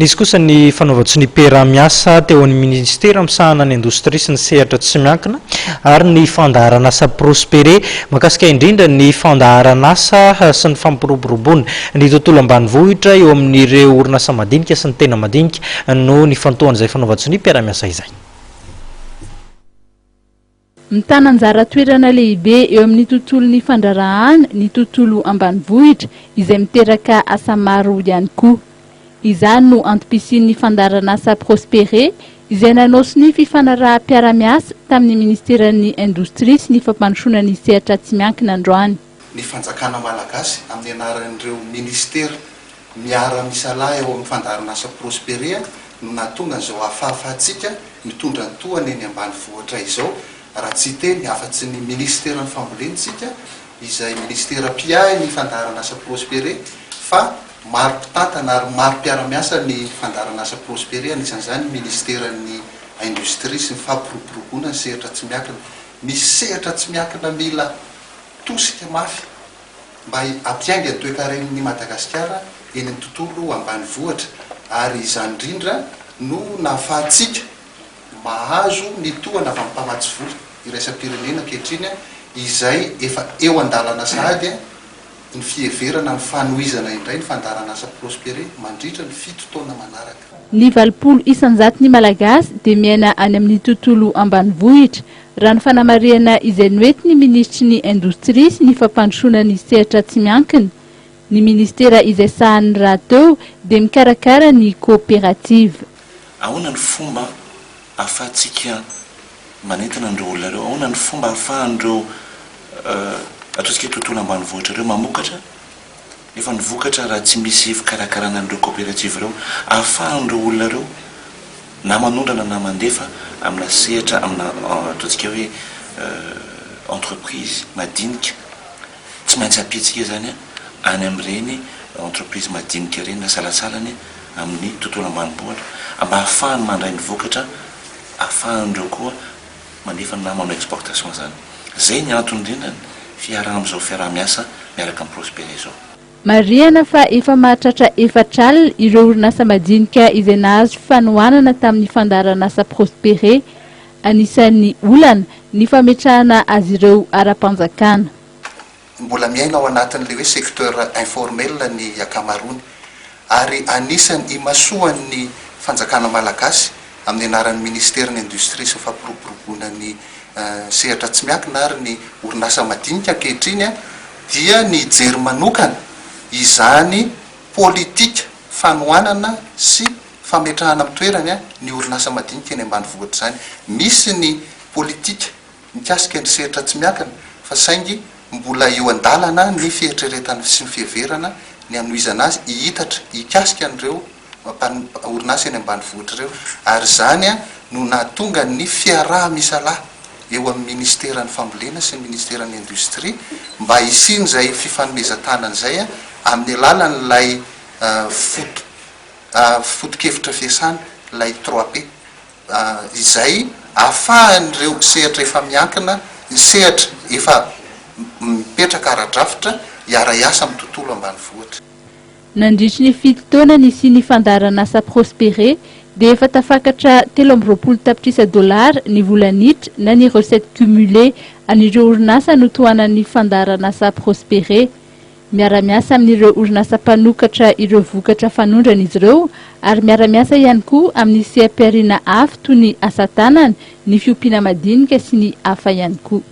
Nisy kosa ny fanaovan-tsoniam-piaraha-miasa teo amin'ny minisitera misahana ny indostria sy ny sehatra tsy miankina ary ny fandaharanasa Prospere mahakasika indrindra ny fandaharanasa sy ny fampiroboroboana ny tontolo ambanivohitra eo amin'ireo orinasa madinika sy ny tena madinika no nifantohan'izay fanaovan-tsoniam-piaraha-miasa izay. Mitana anjara toerana lehibe eo amin'ny tontolon'ny fandraharahana ny tontolo ambanivohitra izay miteraka asa maro ihany koa. Izany no antom-pisian'ny fandaharanasa Prospere izay nanao sonia fifanaraham-piarahamiasa tamin'ny Ministeran'ny Indostria sy ny Fampandrosoana ny sehatra tsy miankina androany. Ny fanjakana malagasy amin'ny anaran'ireo minisitera miara-misalahy ao amin'ny fandaharanasa Prospere no nahatonga an'izao hafahafahantsika mitondra ny tohana eny ambanivohitra izao, raha tsy hiteny afa-tsy ny minisiteran'ny fambolena isika izay minisitera mpiahy ny fandaharanasa Prospere fa maro mpitantana ary maro mpiara-miasa ny fandaharanasa Prospere, anisan'izany ny minisiteran'ny indostria sy ny fampiroboroboana ny sehatra tsy miankina. Misy sehatra tsy miankina mila tosika mafy mba hampiainga ny toekaren'i Madagasikara eny amin'ny tontolo ambanivohitra ary izany indrindra no nahafahantsika mahazo ny tohana avy amin'ny mpamatsy vola iraisam-pirenena ankehitriny izay efa eo an-dalana sahady ny fiheverana ny fanohizana indray ny fandaharanasa Prospere mandritra ny fito taona manaraka. Ny 80 isan-jaton'ny Malagasy dia miaina any amin'ny tontolo ambanivohitra, Raha ny fanamarihana izay noentin'ny minisitry ny Indostria sy ny fampandrosoana ny sehatra tsy miankina, ny minisitera izay sahaniny rahateo dia mikarakara ny kaoperativa. Ahoana ny fomba ahafahantsika manentana an'ireo olona ireo? Ahoana ny fomba ahafahan'ireo ataontsika hoe tontolo ambanivohitra ireo mamokatra nefa ny vokatra raha tsy misy fikarakarana an'ireo kaoperativa ireo? Ahafahan'ireo olona ireo na manondrana na mandefa amina sehatra amina ataontsika hoe entreprise madinika, tsy maintsy ampiantsika izany any amin'ireny entreprise madinika ireny na salantsalany amin'ny tontolo ambanibohitra mba ahafahany mandray ny vokatra ahafahan'ireo koa mandefa na manao exportation izany. Izay ny antony indrindra ny fiaraha amin'izao fiaraha-miasa miaraka amin'ny Prospere izao. Marihana fa efa mahatratra 40 ireo orinasa madinika izay nahazo fanohanana tamin'ny fandaharanasa Prospere. Anisan'ny olana ny fametrahana azy ireo ara-panjakana. Mbola miaina ao anatin'ilay hoe secteur informel ny ankamaroany ary anisan'ny imasoan'ny fanjakana malagasy amin'ny anaran'ny minisiteran'ny Indostria sy ny fampiroboroboana ny sehatra tsy miankina ary ny orinasa madinika ankehitriny dia ny hijery manokana izany politika fanohanana sy fametrahana amin'ny toerany ny orinasa madinika eny ambanivohitra izany. Misy ny politika mikasika ny sehatra tsy miankina fa saingy mbola eo an-dalana ny fieritreretana sy ny fiheverana ny hanohizana azy hihitatra hikasika an'ireo orinasa eny ambanivohitra ireo ary izany no nahatonga ny fiaraha-misalahy eo amin'ny minisiteran'ny fambolena sy ny minisiteran'ny indostria mba hisian'izay fifanomezan-tanana izay amin'ny alalan'ilay foto foto-kevitra fiasana ilay trois P izay ahafahan'ireo sehatra efa miankina, ny sehatra efa mipetraka ara-drafitra hiara-hiasa amin'ny tontolo ambanivohitra. Nandritry ny fito taona nisian'ny fandaharanasa Prospere dia efa tafakatra 23 tapitrisa dolara ny vola niditra na ny recettes cumulées an'ireo orinasa notohanan'ny fandaharanasa Prospere. Miara-miasa amin'ireo orinasa mpanokatra ireo vokatra fanondrana izy ireo ary miara-miasa ihany koa amin'ny seha-pihariana hafa toy ny asa tanana, ny fiompiana madinika sy ny hafa ihany koa.